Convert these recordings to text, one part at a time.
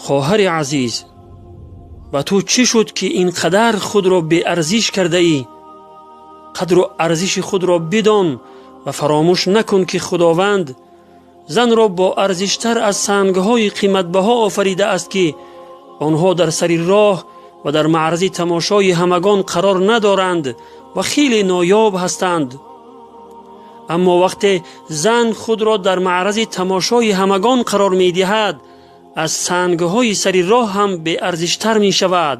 Хоҳари азиз, ба ту чӣ шуд, ки ин қадар худро беарзиш кардаӣ? Қадру арзиши худро бидон ва фаромӯш накун, ки Худованд занро бо арзиштар аз сангҳои қиматбаҳо офаридааст, ки онҳо дар сари роҳ ва дар маързи тамошои ҳамагон қарор надоранд ва хеле ноёб ҳастанд. Аммо вақте зан худро дар маързи тамошои ҳамагон қарор медиҳад, аз сангҳои сари роҳ ҳам беарзиштар мешавад.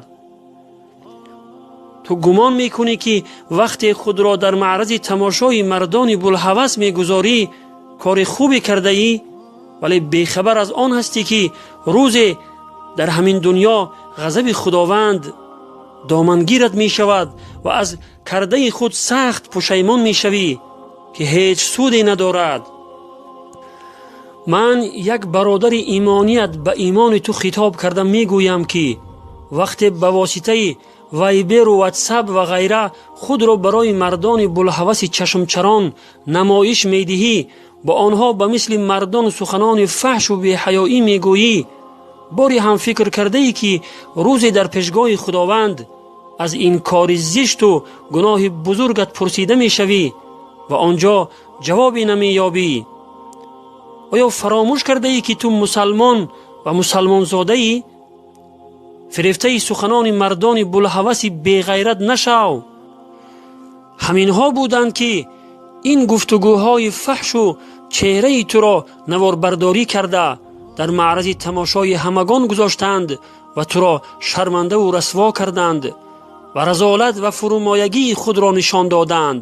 Ту гумон мекунӣ, ки вақте худро дар маързи тамошои мардони булҳавас мегузорӣ, кори хубе кардаӣ, вале бехабар аз он ҳастӣ, ки рӯзе дар ҳамин дунё ғазаби Худованд домангират мешавад ва аз кардаи худ сахт пушаймон мешавӣ, ки ҳеҷ суде надорад. Ман як бародари имоният ба имони ту хитоб карда мегӯям, ки вақте ба воситаи Вайберу Ватсап ва ғайра худро барои мардони булҳаваси чашмчарон намоиш медиҳӣ, бо онҳо ба мисли мардон суханони фаҳшу беҳаёӣ мегӯӣ, боре ҳам фикр кардаӣ, ки рӯзе дар пешгоҳи Худованд аз ин кори зишту гуноҳи бузургат пурсида мешавӣ ва он ҷо ҷавобе намеёбӣ? Оё фаромӯш кардаӣ, ки ту мусалмон ва мусалмонзодаӣ? Фирефтаи суханони мардони булҳаваси беғайрат нашав. Ҳаминҳо буданд, ки ин гуфтугӯҳои фаҳшу чеҳраи туро наворбардорӣ карда, дар маързи тамошои ҳамагон гузоштанд ва туро шармандаву расво карданд ва разолат ва фурӯмоягии худро нишон доданд.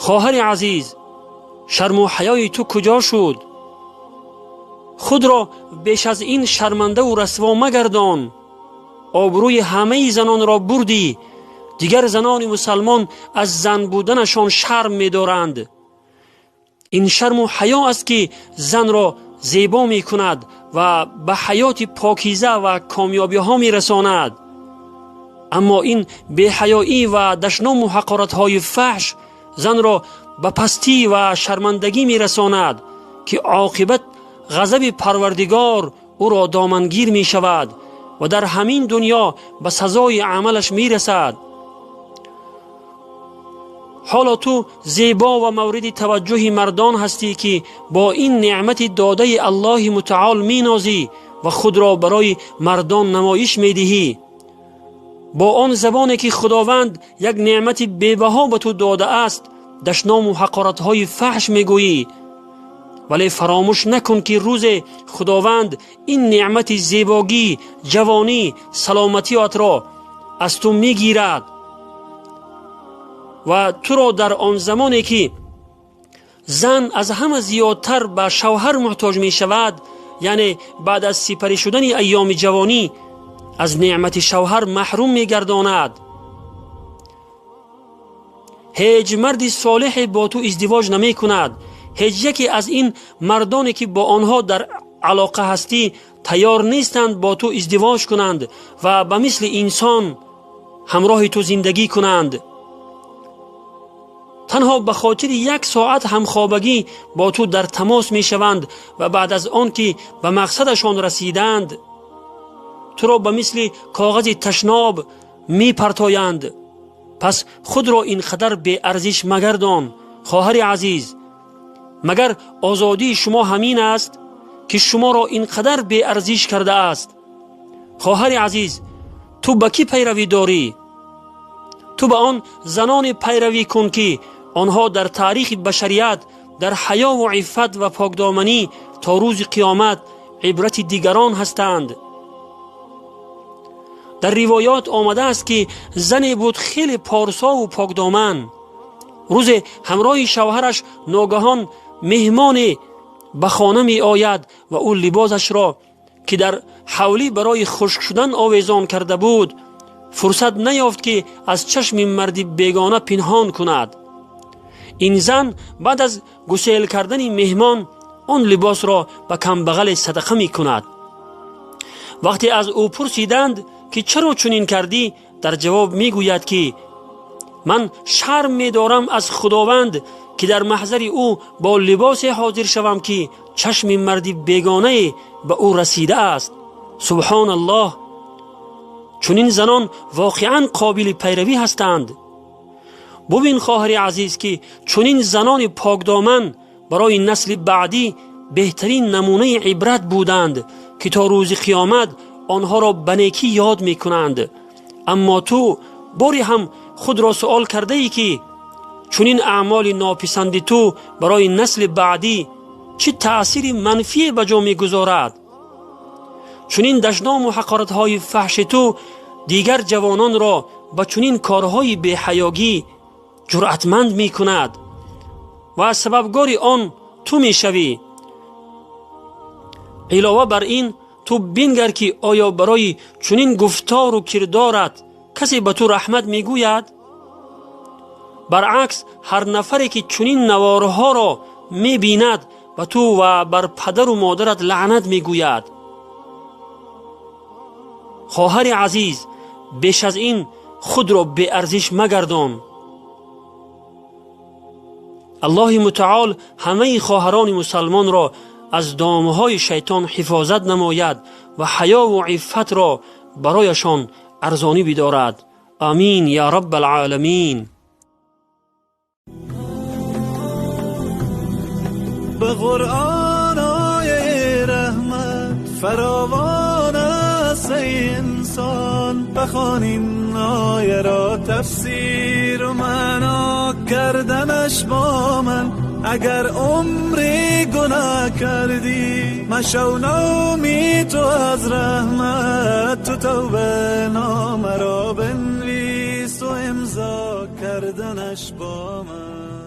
Хоҳари азиз, шарму ҳаёи ту куҷо шуд? Худро беш аз ин шармандаву расво магардон. Обрӯи ҳамаи занонро бурдӣ. Дигар занони мусалмон аз зан буданашон шарм медоранд. Ин шарму ҳаё аст, ки занро зебо мекунад ва ба ҳаёти покиза ва комёбиҳо мерасонад. Аммо ин беҳаёӣ ва дашному ҳақоратҳои фаҳш занро ба пастӣ ва шармандагӣ мерасонад, ки оқибат ғазаби Парвардигор ӯро домангир мешавад ва дар ҳамин дунё ба сазои амалаш мерасад. Ҳоло ту зебо ва мавриди таваҷҷӯҳи мардон ҳастӣ, ки бо ин неъмати додаи Аллоҳи мутаол менозӣ ва худро барои мардон намоиш медиҳӣ. Бо он забоне, ки Худованд як неъмати бебаҳо ба ту додааст, дашному ҳақоратҳои фаҳш мегӯӣ. Вале фаромӯш накун, ки рӯзе Худованд ин неъмати зебогӣ, ҷавонӣ, саломатиатро аз ту мегирад ва туро дар он замоне, ки зан аз ҳама зиёдтар ба шавҳар муҳтоҷ мешавад, яъне баъд аз сипарӣ шудани айёми ҷавонӣ, аз неъмати шавҳар маҳрум мегардонад. Ҳеҷ марди солиҳе бо ту издивоҷ намекунад. Ҳеҷ яке аз ин мардоне, ки бо онҳо дар алоқа ҳастӣ, тайёр нестанд бо ту издивоҷ кунанд ва ба мисли инсон ҳамроҳи ту зиндагӣ кунанд. Танҳо ба хотири як соат ҳамхобагӣ бо ту дар тамос мешаванд ва баъд аз он ки ба мақсадашон расиданд, туро ба мисли коғази ташноб мепартоянд. Пас худро ин қадар беарзиш магардон, хоҳари азиз. Магар озодии шумо ҳамин аст, ки шуморо ин қадар беарзиш кардааст? Хоҳари азиз, ту ба кӣ пайравӣ дорӣ? Ту ба он заноне пайравӣ кун, ки онҳо дар таърихи башарият дар ҳаёву иффат ва покдоманӣ то рӯзи қиёмат ибрати дигарон ҳастанд. Дар ривоят омадааст, ки зане буд хеле порсову покдоман. Рӯзе ҳамроҳи шавҳараш ногаҳон меҳмоне ба хона меояд ва ӯ либосашро, ки дар ҳавлӣ барои хушк шудан овезон карда буд, фурсат наёфт, ки аз чашми марди бегона пинҳон кунад. Ин зан баъд аз гусел кардани меҳмон он либосро ба камбағале садақа мекунад. Вақте аз ӯ пурсиданд, ки чаро чунин кардӣ, дар ҷавоб мегӯяд, ки ман шарм медорам аз Худованд, ки дар маҳзари ӯ бо либосе ҳозир шавам, ки чашми марди бегонае ба ӯ расидааст. Субҳоналлоҳ! Чунин занон воқеан қобили пайравӣ ҳастанд. Бубин, хоҳари азиз, ки чунин занони покдоман барои насли баъдӣ беҳтарин намунаи ибрат буданд, ки то рӯзи қиёмат онҳоро ба некӣ ёд мекунанд. Аммо ту боре ҳам худро суол кардаӣ, ки чунин аъмоли нописанди ту барои насли баъдӣ чӣ таъсири манфие ба ҷо мегузорад? Чунин дашному ҳақоратҳои фаҳши ту дигар ҷавононро ба чунин корҳои беҳаёгӣ ҷуръатманд мекунад ва аз сабабгори он ту мешавӣ. Илова бар ин, ту бингар, ки оё барои чунин гуфтору кирдорат касе ба ту раҳмат мегӯяд? Баръакс, ҳар нафаре, ки чунин наворҳоро мебинад, ба ту ва бар падару модарат лаънат мегӯяд. Хоҳари азиз, беш аз ин худро беарзиш магардон. Аллоҳи мутаол ҳамаи хоҳарони мусалмонро аз домҳои шайтон ҳифозат намояд ва ҳаёву иффатро барояшон арзонӣ бидорад. Амин я раббал оламин. Ба Қуръон ояи раҳмат фаровон аст, эй инсон, бахон ин ояро, тафсиру маъно карданаш бо ман. Агар умре гуноҳ кардӣ, машав ноумед ту аз раҳмат, ту тавба номаро бинвис ва имзо карданаш бо ман.